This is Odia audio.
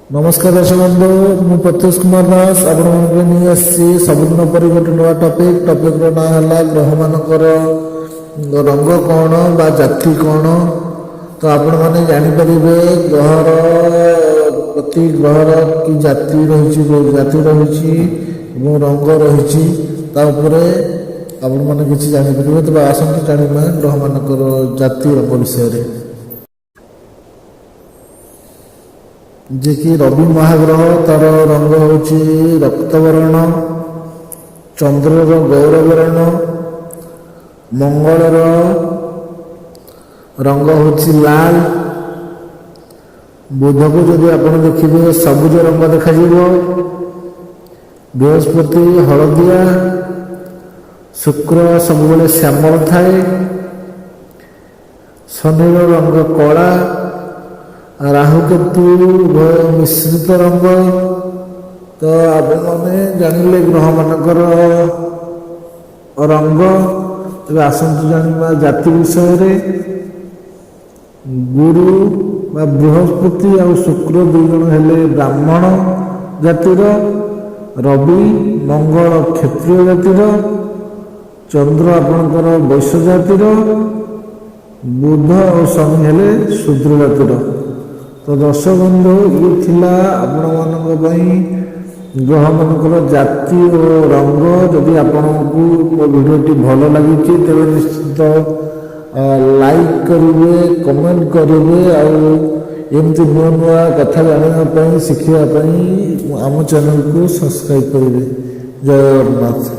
ନମସ୍କାର ଦର୍ଶକ ବନ୍ଧୁ, ମୁଁ ପ୍ରତ୍ୟୁଷ କୁମାର ଦାସ ଆପଣମାନଙ୍କୁ ନେଇ ଆସିଛି ସବୁଦିନ ପରି ଗୋଟେ ନୂଆ ଟପିକ୍। ଟପିକ୍ର ନାଁ ହେଲା ଗ୍ରହମାନଙ୍କର ରଙ୍ଗ କ'ଣ ବା ଜାତି କ'ଣ। ତ ଆପଣମାନେ ଜାଣିପାରିବେ ଗ୍ରହର, ପ୍ରତି ଗ୍ରହର କି ଜାତି ରହିଛି, ଜାତି ରହିଛି ଏବଂ ରଙ୍ଗ ରହିଛି, ତା ଉପରେ ଆପଣମାନେ କିଛି ଜାଣିପାରିବେ। ତେବେ ଆସନ୍ତୁ ଜାଣିବା ଗ୍ରହମାନଙ୍କର ଜାତି, ରଙ୍ଗ ବିଷୟରେ। ଯିଏକି ରବି ମହାଗ୍ରହ, ତାର ରଙ୍ଗ ହେଉଛି ରକ୍ତବର୍ଣ୍ଣ। ଚନ୍ଦ୍ରର ଗୌରବର୍ଣ୍ଣ। ମଙ୍ଗଳର ରଙ୍ଗ ହେଉଛି ଲାଲ। ବୁଧକୁ ଯଦି ଆପଣ ଦେଖିବେ, ସବୁଜ ରଙ୍ଗ ଦେଖାଯିବ। ବୃହସ୍ପତି ହଳଦିଆ। ଶୁକ୍ର ସବୁବେଳେ ଶ୍ୟାମଳ ଥାଏ। ଶନିର ରଙ୍ଗ କଳା। ରାହୁ, କେତୁ ଉଭୟ ମିଶ୍ରିତ ରଙ୍ଗ। ତ ଆପଣମାନେ ଜାଣିଲେ ଗ୍ରହମାନଙ୍କର ରଙ୍ଗ। ତେବେ ଆସନ୍ତୁ ଜାଣିବା ଜାତି ବିଷୟରେ। ଗୁରୁ ବା ବୃହସ୍ପତି ଆଉ ଶୁକ୍ର ଦୁଇ ଜଣ ହେଲେ ବ୍ରାହ୍ମଣ ଜାତିର। ରବି, ମଙ୍ଗଳ କ୍ଷତ୍ରିୟ ଜାତିର। ଚନ୍ଦ୍ର ଆପଣଙ୍କର ବୈଶ୍ୟ ଜାତିର। ବୁଧ ଆଉ ଶନି ହେଲେ ଶୂଦ୍ର ଜାତିର। ତ ଦର୍ଶକ ବନ୍ଧୁ, ଇଏ ଥିଲା ଆପଣମାନଙ୍କ ପାଇଁ ଗ୍ରହମାନଙ୍କର ଜାତି ଓ ରଙ୍ଗ। ଯଦି ଆପଣଙ୍କୁ ମୋ ଭିଡ଼ିଓଟି ଭଲ ଲାଗିଛି, ତେବେ ନିଶ୍ଚିତ ଲାଇକ୍ କରିବେ, କମେଣ୍ଟ କରିବେ ଆଉ ଏମିତି ନୂଆ ନୂଆ କଥା ଜାଣିବା ପାଇଁ, ଶିଖିବା ପାଇଁ ଆମ ଚ୍ୟାନେଲକୁ ସବସ୍କ୍ରାଇବ୍ କରିବେ। ଜୟ ଜଗନ୍ନାଥ।